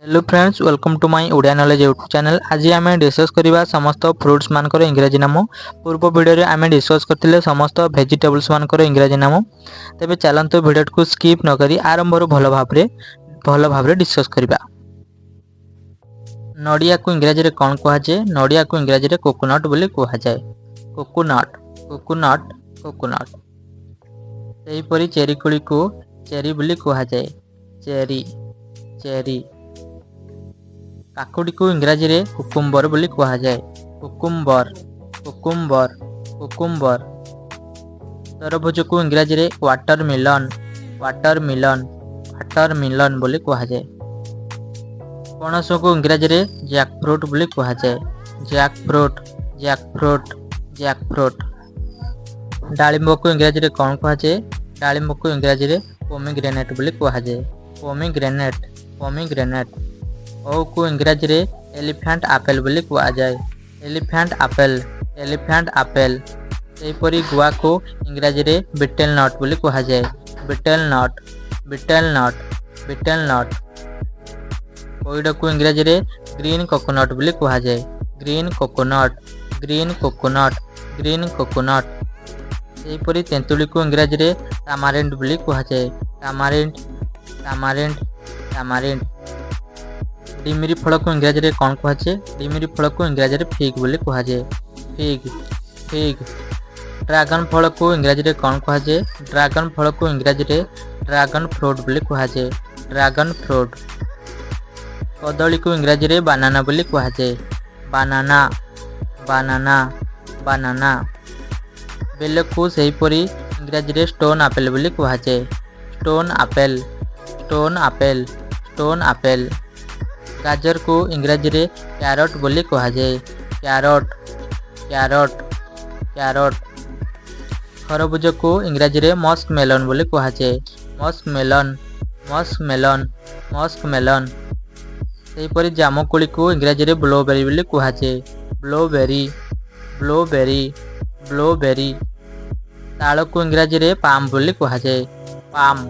Hello friends, welcome to my Odia Knowledge YouTube channel. ଆଜି ଆମେ discus କରିବା ସମସ୍ତ ଫ୍ରୁଟ୍ସ ମାନଙ୍କର ଇଂରାଜୀ ନାମ। ପୂର୍ବ ଭିଡ଼ିଓରେ ଆମେ ଡିସ୍କସ୍ କରିଥିଲେ ସମସ୍ତ ଭେଜିଟେବଲ୍ସ ମାନଙ୍କର ଇଂରାଜୀ ନାମ। ତେବେ ଚାଲନ୍ତୁ, ଭିଡ଼ିଓଟିକୁ ସ୍କିପ୍ ନକରି ଆରମ୍ଭରୁ ଭଲ ଭାବରେ ଡିସ୍କସ୍ କରିବା। ନଡ଼ିଆକୁ ଇଂରାଜୀରେ କ'ଣ କୁହାଯାଏ? ନଡ଼ିଆକୁ ଇଂରାଜୀରେ କୋକୋନଟ୍ ବୋଲି କୁହାଯାଏ। Coconut, coconut, coconut. ସେହିପରି ଚେରି କୋଳିକୁ ଚେରି ବୋଲି କୁହାଯାଏ। Cherry, cherry. କାକୁଡ଼ିକୁ ଇଂରାଜୀରେ କୁକୁମ୍ବର ବୋଲି କୁହାଯାଏ। Cucumber, cucumber, cucumber. ତରଭୁଜକୁ ଇଂରାଜୀରେ ୱାଟର ମିଲନ୍, ୱାଟର ମିଲନ୍, ୱାଟର ମିଲନ୍ ବୋଲି କୁହାଯାଏ। ପଣସକୁ ଇଂରାଜୀରେ ଜ୍ୟାକ୍ ଫ୍ରୁଟ୍ ବୋଲି କୁହାଯାଏ। Jack fruit, Jack fruit, Jack fruit. ଡାଳିମ୍ବକୁ ଇଂରାଜୀରେ କ'ଣ କୁହାଯାଏ? ଡାଳିମ୍ବକୁ ଇଂରାଜୀରେ ପୋମିଗ୍ରେନେଟ୍ ବୋଲି କୁହାଯାଏ। ପୋମିଗ୍ରେନେଟ୍, ପୋମିଗ୍ରେନେଟ୍। ଓଉକୁ ଇଂରାଜୀରେ ଏଲିଫ୍ୟାଣ୍ଟ ଆପେଲ ବୋଲି କୁହାଯାଏ। Elephant apple, elephant apple. ସେହିପରି ଗୁଆକୁ ଇଂରାଜୀରେ ବିଟେଲ ନଟ୍ ବୋଲି କୁହାଯାଏ। Betel nut, betel nut, betel nut. ପଇଡ଼କୁ ଇଂରାଜୀରେ ଗ୍ରୀନ୍ କୋକୋନଟ୍ ବୋଲି କୁହାଯାଏ। Green coconut, green coconut, green coconut. ସେହିପରି ତେନ୍ତୁଳିକୁ ଇଂରାଜୀରେ ତାମାରିଣ୍ଡ ବୋଲି କୁହାଯାଏ। ତାମାରିଣ୍ଡ, ତାମାରିଣ୍ଡ, ତାମାରିଣ୍ଡ। ଡିମିରି ଫଳକୁ ଇଂରାଜୀରେ କ'ଣ କୁହାଯାଏ? ଡିମିରି ଫଳକୁ ଇଂରାଜୀରେ ଫିଗ୍ ବୋଲି କୁହାଯାଏ। Figg, Figg. ଡ୍ରାଗନ୍ ଫଳକୁ ଇଂରାଜୀରେ କ'ଣ କୁହାଯାଏ? ଡ୍ରାଗନ୍ ଫଳକୁ ଇଂରାଜୀରେ ଡ୍ରାଗନ୍ ଫ୍ରୁଟ୍ ବୋଲି କୁହାଯାଏ। Dragon fruit. କଦଳୀକୁ ଇଂରାଜୀରେ ବାନାନା ବୋଲି କୁହାଯାଏ। Banana, banana, banana. ବେଲକୁ ସେହିପରି ଇଂରାଜୀରେ ଷ୍ଟୋନ୍ ଆପେଲ୍ ବୋଲି କୁହାଯାଏ। Stone apple, stone apple, stone apple. ଗାଜରକୁ ଇଂରାଜୀରେ କ୍ୟାରଟ୍ ବୋଲି କୁହାଯାଏ। Carrot, carrot, carrot. ଖରଭୁଜକୁ ଇଂରାଜୀରେ ମସ୍କ ମେଲନ୍ ବୋଲି କୁହାଯାଏ। Musk melon, musk melon, musk melon. ସେହିପରି ଜାମୁକୋଳିକୁ ଇଂରାଜୀରେ ବ୍ଲୁବେରି ବୋଲି କୁହାଯାଏ। Blueberry, blueberry, blueberry. ତାଳକୁ ଇଂରାଜୀରେ ପାମ୍ ବୋଲି କୁହାଯାଏ। Palm,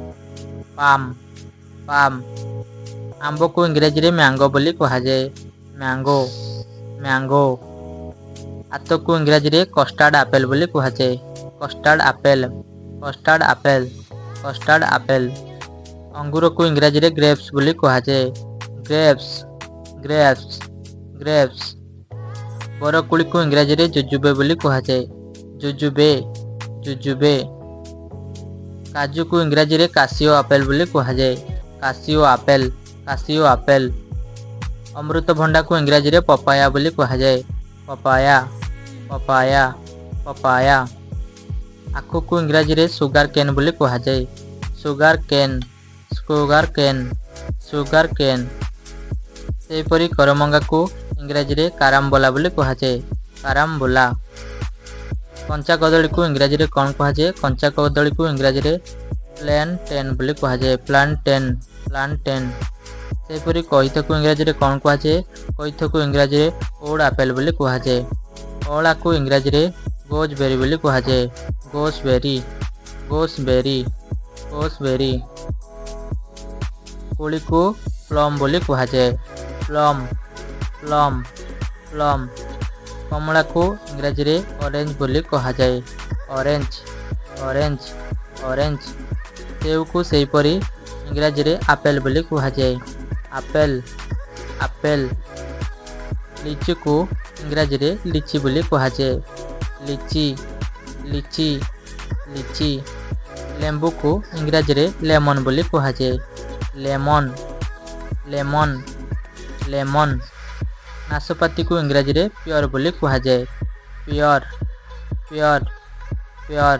palm, palm. ଆମ୍ବକୁ ଇଂରାଜୀରେ ମ୍ୟାଙ୍ଗୋ ବୋଲି କୁହାଯାଏ। Mango, mango. ଆତକୁ ଇଂରାଜୀରେ କଷ୍ଟାର୍ଡ ଆପେଲ ବୋଲି କୁହାଯାଏ। Custard apple, custard apple, custard apple. ଅଙ୍ଗୁରକୁ ଇଂରାଜୀରେ ଗ୍ରେପ୍ସ ବୋଲି କୁହାଯାଏ। Grapes, grapes, grapes. ବରକୋଳିକୁ ଇଂରାଜୀରେ ଜୁଜୁବେ ବୋଲି କୁହାଯାଏ। ଜୁଜୁବେ, ଜୁଜୁବେ। କାଜୁକୁ ଇଂରାଜୀରେ କାସିଓ ଆପେଲ ବୋଲି କୁହାଯାଏ। Cashew apple, cashew apple. ଅମୃତଭଣ୍ଡାକୁ ଇଂରାଜୀରେ ପପାୟା ବୋଲି କୁହାଯାଏ। Papaya, papaya, papaya. ଆଖୁକୁ ଇଂରାଜୀରେ ସୁଗାର କେନ୍ ବୋଲି କୁହାଯାଏ। Sugar cane, sugar cane, sugar cane. ସେହିପରି କରମଙ୍ଗାକୁ ଇଂରାଜୀରେ କାରାମ୍ବୋଲା ବୋଲି କୁହାଯାଏ। କାରାମ୍ବୋଲା। କଞ୍ଚା କଦଳୀକୁ ଇଂରାଜୀରେ କ'ଣ କୁହାଯାଏ? କଞ୍ଚା କଦଳୀକୁ ଇଂରାଜୀରେ ପ୍ଲାଣ୍ଟେନ୍ ବୋଲି କୁହାଯାଏ। Plantain, plantain. ସେହିପରି କଇଥକୁ ଇଂରାଜୀରେ କ'ଣ କୁହାଯାଏ? କଇଥକୁ ଇଂରାଜୀରେ ଓଡ୍ ଆପେଲ ବୋଲି କୁହାଯାଏ। ଅଁଳାକୁ ଇଂରାଜୀରେ ଗୋଜବେରି ବୋଲି କୁହାଯାଏ। Gooseberry, gooseberry, gooseberry. କୋଳିକୁ plum ବୋଲି କୁହାଯାଏ। Plum, plum, plum. କମଳାକୁ ଇଂରାଜୀରେ ଅରେଞ୍ଜ ବୋଲି କୁହାଯାଏ। Orange, orange, orange. ସେଉକୁ ସେହିପରି ଇଂରାଜୀରେ ଆପେଲ ବୋଲି କୁହାଯାଏ। Apple, apple. ଲିଚୁକୁ ଇଂରାଜୀରେ ଲିଚି ବୋଲି କୁହାଯାଏ। ଲିଚି, ଲିଚି, ଲିଚି। ଲେମ୍ବୁକୁ ଇଂରାଜୀରେ ଲେମନ୍ ବୋଲି କୁହାଯାଏ। Lemon, lemon, lemon. ନାସପାତିକୁ ଇଂରାଜୀରେ ପିଅର ବୋଲି କୁହାଯାଏ। Pear, pear, pear.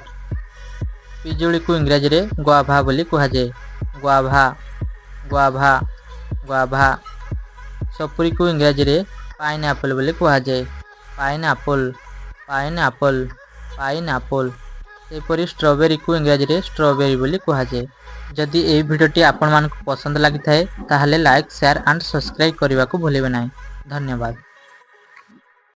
ପିଜୁଳିକୁ ଇଂରାଜୀରେ ଗୁଆଭା ବୋଲି କୁହାଯାଏ। Guava, guava, guava. ସପୁରୀକୁ ଇଂରାଜୀରେ ପାଇନ୍ ଆପଲ୍ ବୋଲି କୁହାଯାଏ। Pine apple, pine apple, pine apple. ସେହିପରି ଷ୍ଟ୍ରବେରୀକୁ ଇଂରାଜୀରେ ଷ୍ଟ୍ରବେରୀ ବୋଲି କୁହାଯାଏ। ଯଦି ଏହି ଭିଡ଼ିଓଟି ଆପଣମାନଙ୍କୁ ପସନ୍ଦ ଲାଗିଥାଏ, ତାହେଲେ ଲାଇକ୍, ସେୟାର ଆଣ୍ଡ ସବସ୍କ୍ରାଇବ୍ କରିବାକୁ ଭୁଲିବେ ନାହିଁ। ଧନ୍ୟବାଦ।